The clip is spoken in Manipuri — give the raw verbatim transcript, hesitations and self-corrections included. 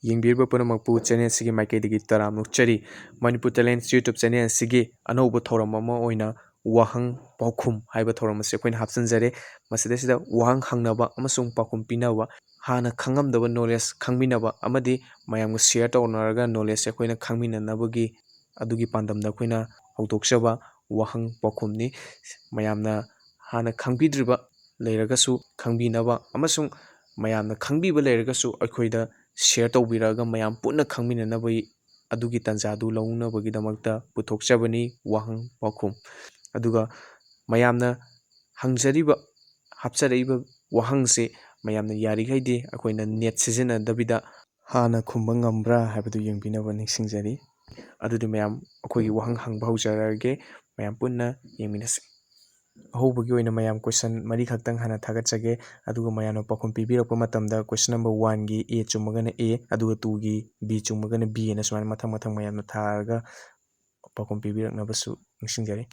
ꯌꯦꯡꯕꯤꯔꯤꯕ ꯄꯨꯝꯅꯃꯛꯄꯨ ꯆꯦꯅꯦꯜꯁꯤꯒꯤ ꯃꯥꯏꯀꯩꯗꯒꯤ ꯇꯔꯥꯝꯅ ꯑꯣꯛꯆꯔꯤ꯫ ꯃꯅꯤꯄꯨꯔ ꯇꯦꯂꯦꯟꯁ YouTube ꯆꯦꯅꯦꯜꯁꯤꯒꯤ ꯑꯅꯧꯕ ꯊꯧꯔꯝ ꯑꯃ ꯑꯣꯏꯅ ꯋꯥꯍꯪ ꯄꯥꯎꯈꯨꯝ ꯍꯥꯏꯕ ꯊꯧꯔꯝ ꯑꯁꯤ ꯑꯩꯈꯣꯏꯅ ꯍꯥꯞꯆꯤꯟꯖꯔꯦ꯫ ꯃꯁꯤꯗꯩꯁꯤꯗ ꯋꯥꯍꯪ ꯍꯪꯅꯕ ꯑꯃꯁꯨꯡ ꯄꯥꯎꯈꯨꯝ ꯄꯤꯅꯕ, ꯍꯥꯟꯅ ꯈꯪꯉꯝꯗꯕ ꯅꯣꯂꯦꯖ ꯈꯪꯃꯤꯟꯅꯕ ꯑꯃꯗꯤ ꯃꯌꯥꯝꯒ ꯁꯤꯌꯔ ꯇꯧꯅꯔꯒ ꯅꯣꯂꯦꯖꯁꯦ ꯑꯩꯈꯣꯏꯅ ꯈꯪꯃꯤꯟꯅꯅꯕꯒꯤ ꯑꯗꯨꯒꯤ ꯄꯥꯟꯗꯝꯗ ꯑꯩꯈꯣꯏꯅ ꯍꯧꯗꯣꯛꯆꯕ ꯋꯥꯍꯪ ꯄꯥꯎꯈꯨꯝꯅꯤ꯫ ꯃꯌꯥꯝꯅ ꯍꯥꯟꯅ ꯈꯪꯕꯤꯗ꯭ꯔꯤꯕ ꯂꯩꯔꯒꯁꯨ ꯈꯪꯕꯤꯅꯕ ꯑꯃꯁꯨꯡ ꯃꯌꯥꯝꯅ ꯈꯪꯕꯤꯕ ꯂꯩꯔꯒꯁꯨ ꯑꯩꯈꯣꯏꯗ ꯁꯤꯌꯔ ꯇꯧꯕꯤꯔꯛꯑꯒ ꯃꯌꯥꯝ ꯄꯨꯟꯅ ꯈꯪꯃꯤꯟꯅꯅꯕꯒꯤ ꯑꯗꯨꯒꯤ ꯇꯥꯟꯖꯥꯗꯨ ꯂꯧꯅꯕꯒꯤꯗꯃꯛꯇ ꯄꯨꯊꯣꯛꯆꯕꯅꯤ ꯋꯥꯍꯪ ꯄꯥꯎꯈꯨꯝ꯫ ꯑꯗꯨꯒ ꯃꯌꯥꯝꯅ ꯍꯪꯖꯔꯤꯕ, ꯍꯥꯞꯆꯔꯛꯏꯕ ꯋꯥꯍꯪꯁꯦ ꯃꯌꯥꯝꯅ ꯌꯥꯔꯤꯈꯩꯗꯤ ꯑꯩꯈꯣꯏꯅ ꯅꯦꯠ ꯁꯤꯖꯤꯟꯅꯗꯕꯤꯗ ꯍꯥꯟꯅ ꯈꯨꯝꯕ ꯉꯝꯕ꯭ꯔꯥ ꯍꯥꯏꯕꯗꯨ ꯌꯦꯡꯕꯤꯅꯕ ꯅꯤꯡꯁꯤꯡꯖꯔꯤ꯫ ꯑꯗꯨꯗꯤ ꯃꯌꯥꯝ ꯑꯩꯈꯣꯏꯒꯤ ꯋꯥꯍꯪ ꯍꯪꯕ ꯍꯧꯖꯔꯛꯑꯒꯦ, ꯃꯌꯥꯝ ꯄꯨꯟꯅ ꯌꯦꯡꯃꯤꯟꯅꯁꯤ꯫ ꯑꯍꯧꯕꯒꯤ ꯑꯣꯏꯅ ꯃꯌꯥꯝ ꯀꯣꯏꯁꯟ ꯃꯔꯤꯈꯛꯇꯪ ꯍꯥꯟꯅ ꯊꯥꯒꯠꯆꯒꯦ, ꯑꯗꯨꯒ ꯃꯌꯥꯝꯅ ꯄꯥꯎꯈꯨꯝ ꯄꯤꯕꯤꯔꯛꯄ ꯃꯇꯝꯗ ꯀꯣꯏꯁꯟ ꯅꯝꯕꯔ ꯋꯥꯟꯒꯤ ꯑꯦ ꯆꯨꯝꯃꯒꯅ ꯑꯦ, ꯑꯗꯨꯒ ꯇꯨꯒꯤ ꯕꯤ ꯆꯨꯝꯃꯒꯅ ꯕꯤ ꯑꯅ ꯁꯨꯃꯥꯏꯅ ꯃꯊꯪ ꯃꯊꯪ ꯃꯌꯥꯝꯅ ꯊꯥꯔꯒ ꯄꯥꯎꯈꯨꯝ ꯄꯤꯕꯤꯔꯛꯅꯕꯁꯨ ꯅꯤꯡꯁꯤꯡꯖꯔꯤ꯫